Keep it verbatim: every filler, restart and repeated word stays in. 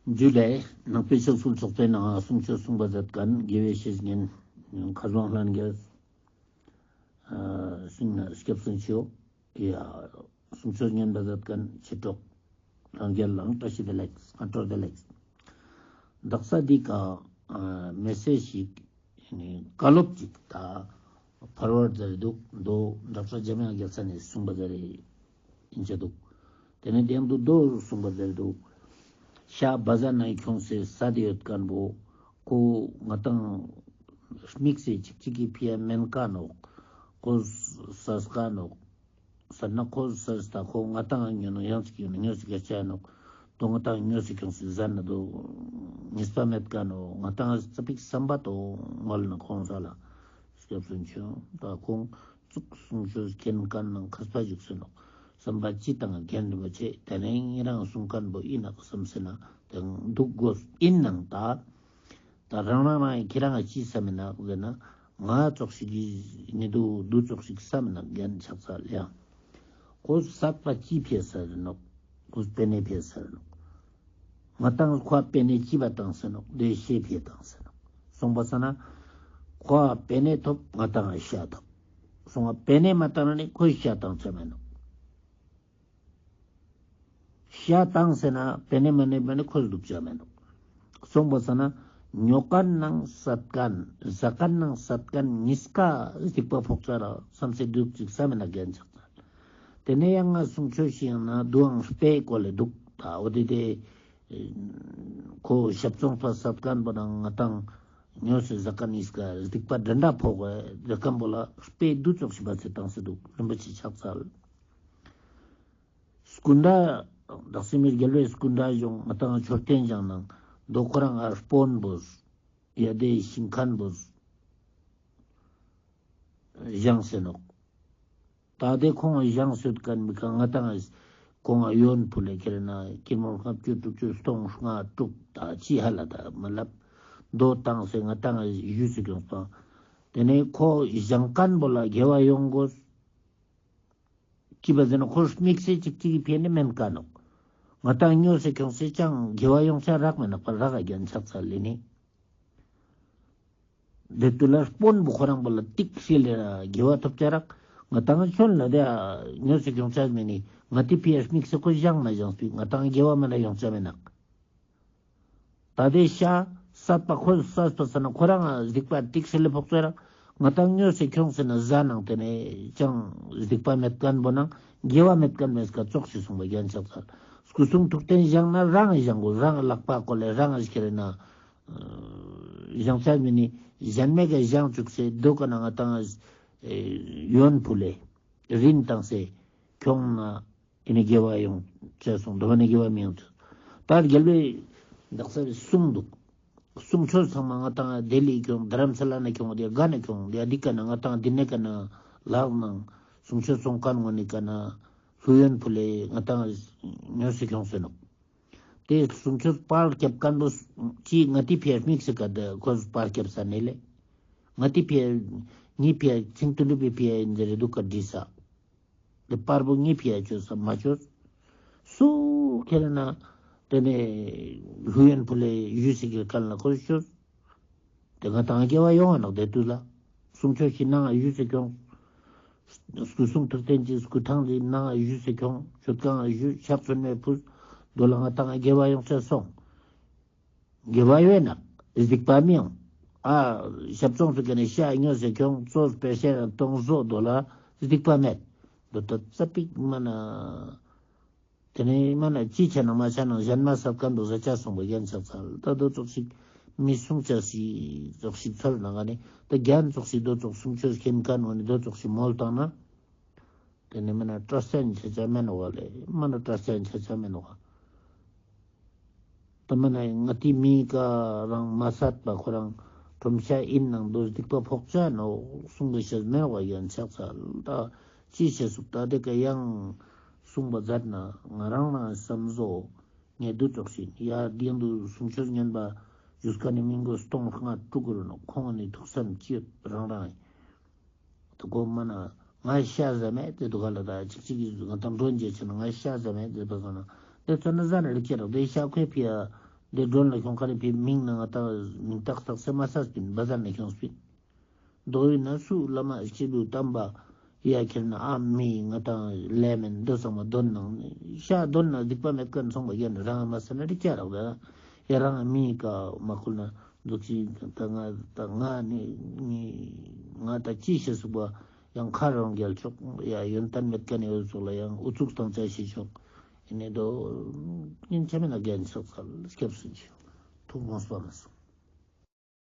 ཇུ་ལེ། ནང་པའི་ཆོས་སྐུལ་ཚོགས་པའི་ནང་གསུང་ཆོས་གསུང་བ་མཛད་མཁན་དགེ་བའི་བཤེས་གཉེན་མཁས་དབང་ལྷན་རྒྱས། ཨ་སིང་ན་སྐྱབས་སུ་མཆིའོ། ཡ། གསུང་ཆོས་ཉན་པ་མཛད་མཁན་ཆོས་གྲོགས་ལྷན་རྒྱས་ལའང་བཀྲ་ཤིས་བདེ་ལེགས། སྔ་དྲོ་བདེ་ལེགས། དག་ས་འདི་ཀ་ཨ་མེ་སེ་ཞིག་ནི་བཀའ་སློབ་ཅིག་ད་ཕར་བར་མཛད་འདུག་མདོ་འདྲ་ས་འཇམ་དབྱངས་རྒྱལ་མཚན་ནས་གསུངས་པ་ཟེར་ཡིན་ཅེ་འདུག་དེ་ནས་དེ་ཡང་དུ་མདོ་གསུངས་པ་ཟེར་འདུག་ཤ་བ་ཟ་ན་ཁྱོངས་སེ་ས་དེ་ཡོད་མཁན་པོ་ཁོ་ང་དང་དམིགས་སེ་ཅིག་ཅིག་གི་ཕི་ཡ་མེན་མཁན་ནོག་ཁོ་ས་མཁན་ནོག་ཟེར་ན་ཁོ་ས་ས་ཁོ་ང་དང་ཉོ་ནོ་ཡང་ཅིག་ཡོད་ན་ཉོ་སི་ག་ཆ་ནོག་དོ་ང་དང་ཉོ་སི་ཁྱོངས་སེ་ཟ་ན་དོ་ངེས་པ་མེད་མཁན་ནོག་ང་དང་ཙ་པིག་བསམ་པ་དོ་མོལ་ན་ཁོང་ས་ལ་སྐྱབས་སུ་མཆིའོ། ད་ཁོང་ཙུག་གསུང་ཆོས་མཁན་མཁན་ནང་མཁས་པ་བཞུགས་སེ་ནོག་བསམ་པ་ཅི་དང་མཁན་རིན་པོ་ཆེ་དེ་ནས་ཉེ་རང་གསུང་མཁན་པོ་ཡིན་ནོག་བསམ་སེ་ན་དེ་འདུག་དགོས་ཡིན་ནང་ད། ད་རང་རང་རང་ཁྱེད་རང་ཅི་བསམ་མེད་ན་ཟེར་ན་ང་ཙོགས་ཤིག་གི་ནི་འདུག་འདུག་ཙོགས་ཤིག་བསམ་མེད་ན་རྒན་ཆགས་ཚར་ཡང་ཁོ་ས་པ་ཅི་ཕེ་ས་རེ་ནོག་ཁོ་པེ་ནེ་ཕེ་ས་རེ་ནོག་ང་དང་ཁོ་པེ་ནེ་ཅི་བ་བཏང་ས་ནོག་དེ་ཤེ་ཕེ་བཏང་ས་ནོག་སོང་པ་ས་ན་ཁོ་པེ་ནེ་ཐོབ་ང་དང་ཤ་ཐོབ་སོང་བ་པེ་ནེ་མ་བཏང་ན་ནི་ཁོ་ཤ་བཏང་ཆ་མེད་ནོག་ཤ་བཏང་ཟེར་ན་པེ་ནེ་མ་ནེ་པེ་ནེ་ཁོས་སྡུག་ཅག་མེད་ནོག་སོང་པ་ས་ན་ཉོ་མཁན་ནང་སད་མཁན་ཟ་མཁན་ནང་སད་མཁན་ཉིས་ཀ་སྡིག་པ་ཕོག་ཅ་ར་བསམ་སེ་འདུག་ཅིག་བསམ་མེད་ན་རྒན་ཆགས་ཚར། དེ་ནས་ཡང་ང་གསུང་ཆོས་ཤིག་ཡང་ན་དུའང་དཔེ་བཀོད་ལེ་འདུག་ད་འོ་དེ་དེ་ཁོ་ཞབས་བཙོང་པ་སད་མཁན་པོ་ནང་ང་དང་ཉོ་སེ་ཟ་མཁན་ཉིས་ཀ་སྡིག་པ་འདྲ་འདྲ་ཕོག་གི་ཟ་མཁན་པོ་ལ་དཔེ་འདུག་ཙོགས་ཤིག་བ་ཚེ་བཏང་སེ་འདུག་རིན་པོ་ཆེ་ཕྱག་འཚལ། སྐུ་འདྲ། བདག་སེམས་མི་རྒྱལ་བའི་སྐུ་འདྲ་བྱུང་ང་དང་མཆོད་རྟེན་བཞེངས་ནང་དོ་ཁོ་རང་ང་དཔོན་པོས་ཡ་དེ་ཞིང་མཁན་པོས་བཞེངས་སེ་ནོག་ད་དེ་ཁོང་བཞེངས་སེ་ཡོད་མཁན་མི་ཁ་ང་དང་ཁོང་ཡོན་ཕུལ་ལེ་ཁྱེར་ན་ཁྱེར་མོ་ལྔ་བཅུ་དྲུག་ཅུ་སྟོང་ལྔ་དྲུག་ད་ཅི་ཧ་ལ་ད་མ་ལབ་དོ་བཏང་སེ་ང་དང་ཞུས་སེ་ཁྱོངས་པ། དེ་ནས་ཁོ་བཞེངས་མཁན་པོ་ལ་དགེ་བ་ཡོང་དགོས། ཅི་བ་ཟེར་ན་ཁོ་དམིགས་སེ་ཅིག་ཅིག་གི་ཕན་ནི་མེན་མཁན་ནོག་ང་དང་ཉོ་སེ་ཁྱོངས་སེ་ཅང་དགེ་བ་ཡོང་ཆ་རག་མེད་ནོག་པ་རག་ག་རྒན་ཆགས་ཚར་ལེ་ནི། དེ་དུས་ལ་དཔོན་པོ་ཁོ་རང་པོ་ལ་ཏིག་ཤི་ལེ་ར་དགེ་བ་ཐོབ་ཆ་རག་ང་དང་ཆོན་ལ་དེ་ཉོ་སེ་ཁྱོངས་ཆ་མེད་ནི་ང་དེ་ཕི་ཡ་དམིགས་སེ་ཁོ་བཞེངས་མ་བཞེངས་པའི་ང་དང་དགེ་བ་མེད་ན་ཡོང་ཆ་མེད་ནོག་ད་དེ་ཤ་སད་པ་ཁོ་སད་པ་ས་ན་ཁོ་རང་སྡིག་པ་ཏིག་ཤི་ལེ་ཕོག་ཚོད་ར་ང་དང་ཉོ་སེ་ཁྱོངས་སེ་ན་ཟ་ནང་དེ་ནས་ཅང་སྡིག་པ་མེད་མཁན་པོ་ནང་དགེ་བ་མེད་མཁན་མེད་ཀ་ཙོགས་ཤིག་གསུངས་པ་རྒན་ཆགས་ཚར། སྐུ་གསུང་ཐུགས་རྟེན་བཞེངས་ན་རང་བཞེངས་དགོས་རང་ལག་པ་བཀོལ་ལེ་རང་ཁྱེར་ན་བཞེངས་ཚར་མི་ནི་གཞན་མེད་ཀ་བཞེངས་བཅུག་སེ་དོ་ཀ་ན་ང་དང་ཡོན་ཕུལ་ལེ་རིན་བཏང་སེ་ཁྱོངས་ན། ཨེ་ནི་དགེ་བ་ཡོང་ཅེས་གསུངས་འདུག་པ་ནི་དགེ་བ་མི་ཡོང་ཅེས། ད་རྒྱལ་བའི་དག་ས་རེ་གསུངས་འདུག་གསུང་ཆོས་ཚང་མ་ང་དང་ལྡི་ལི་ཁྱོངས་རྡ་རམ་ས་ལ་ན་ཁྱོངས་དེ་ག་ན་ཁྱོངས་དེ་འདི་ཀ་ན་ང་དང་འདི་ནས་ཀ་ན་ལག་ནང་གསུང་ཆོས་ཚོང་མཁན་ངོ་ནི་ཀ་ན་ལྷུ་ཡོན་ཕུལ་ལེ་ང་དང་ཉོ་སེ་ཁྱོངས་སེ་ནོག་དེ་གསུང་ཆོས་པར་རྒྱབ་མཁན་པོ་ཅི་ང་དེ་ཕི་ཡ་དམིགས་སེ་ཀ་དེ་ཁོས་པར་རྒྱབ་ས་ནས་ལེ། ང་དེ་ཕི་ཡ་ངའི་ཕི་ཡ་ཚིང་དུ་ལུ་པའི་ཕི་ཡ་ཡིན་ཟེར་རེ་འདུག་ག་འདྲི་ས། དེ་པར་པོ་ངའི་ཕི་ཡ་ཅོས་ས་མ་ཅོས། སུ་ཁྱེར་ན་དེ་ནས་ལྷུ་ཡོན་ཕུལ་ལེ་ཞུས་སེ་ཀ་ལ་ཁོས་ཅོས། དེ་ང་དང་དགེ་བ་ཡོང་བ་ནོག་དེ་དུས་ལ། གསུང་ཆོས་ཤིག་ནང་ཞུས་སེ་ཁྱོངས། སྐུ་གསུང་ཐུགས་རྟེན་གྱི་སྐུ་ཐང་དེ་ནང་ཞུས་སེ་ཁྱོངས་མཆོད་ཁང་ཞུས་ཕྱག་མཚན་མས་ཕུལ། དོ་ལ་ང་དང་དགེ་བ་ཡོང་ཆ་སོང་། དགེ་བ་ཡོད་ན་སྡིག་པ་མི་ཡོང་། ཨ་ཞབས་བཙོང་ཚུགས་ཀ་ནས་ཤ་ཉོས་སེ་ཁྱོངས་ཙོགས་པེ་ཤ་ཡང་གཏོང་བཟོ་དོ་ལ་སྡིག་པ་མེད། དོ་ད་ཙ་པིག་མ་ན། དེ་ནས་མ་ན་ཅི་ཆ་ན་མ་ཆ་ན་གཞན་མ་སད་མཁན་པོ་ཟ་ཆ་སོང་པ་རྒན་ཆགས་ཚར། ད་དོ་ཙོགས་ཤིག་མི་གསུང་ཆ་སི་ཙོགས་ཤིག་ཚོར་ན་ག་ནས་ད་རྒན་ཙོགས་ཤིག་དོ་ཙོགས་གསུང་ཆོས་མཁན་མཁན་འོ་ནི་དོ་ཙོགས་ཤིག་མོལ་བཏང་ན། དེ་ནས་མ་ན་སྐྲ་སེན་ཆ་ཆ་མེན་ནོག་ལེ། མ་ན་སྐྲ་སེན་ཆ་ཆ་མེན་ནོག་ད་མ་ན་ང་དེ་མི་ཀ་རང་མ་སད་པ་ཁོ་རང་ཁྲོམ་ཤ་ཡིན་ནང་དོ་སྡིག་པ་ཕོག་ཆ་ནོག་གསུང་གི་ཤེས་མེད་ནོག་རྒན་ཆགས་ཚར། ད་ཅི་ཤེས་སུག་ད་དེ་ཀ་ཡང་གསུང་པ་མཛད་ན་ང་རང་རང་བསམ་བཟོ་ངས་དུ་ཙོགས་ཤིག་ཡ་དེ་ཡང་དུ་གསུང་ཆོས་ཉན་པ་ཡུས་ཀ་ནི་མི་མགོ་སྟོང་ལྔ་དྲུག་རུ་ནོག་ཁོང་ནི་ཐུགས་བསམ་ཅི་ཡོད་རང་རང་ཡིན། དུ་གོ་མ་ན་ང་ཤ་ཟ་མེད་དེ་དུ་ག་ལ་ད་ཅིག་ཅིག་གིས་ང་དང་མགྲོན་མཇལ་ཆེ་ན་ང་ཤ་ཟ་མེད་དེ་པ་སོང་ན་དེ་ཚོ་ནི་ཟ་ན་རིག་ཁྱེར་རོགས་དེ་ཤ་ཁོའི་ཕི་ཡ་ དེ་མགྲོན་ལ་ཁྱོང་ཁ་ནི་ཕི་མིང་ན་ང་ཏང་མིང་ཏག་ཏག་སེ་མ་སལ་པིན། བ་ཟར་ན་ཁྱོངས་པིན། དོ་ཡིན་ན་སུ་བླ་མ་སྐྱེས་བུ་དམ་པ་ཡ་ཁྱེར་ན་ཨ་མི་ང་ཏང་ལེ་མེན་དོ་ཚང་མ་དོན་ནང་ཤ་དོན་ན་སྡིག་པ་མེད་ཁན་སོང་བ་ཡ་ན་རང་མ་སེ་ན་རི་ཀྱ་རག་ད་ཡ་རང་མི་ཀ་མ་ཁུལ་ན་འདུག་ཅི་ད་ང་ད་ང་ནི་ནི་ང་ད་ཅི་ཤེས་སུ་བ་ཡང་ཁ་རང་རྒྱལ་ཆོག་ཡ་ཡོན་ཏན་མེད་ཁན་ཡོད་ཚོགས་ལ་ཡང་ཨུ་ཚུགས་བཏང་ཆ་ཤེས་ཆོག་ཡིན་ནི་དོ་ཡིན་ཆ་མེད་ན་རྒྱན་ཆགས་སལ་སྐྱབས་སུ་མཆིའོ། ཐུགས་དགོངས་པ་མ་སོང་།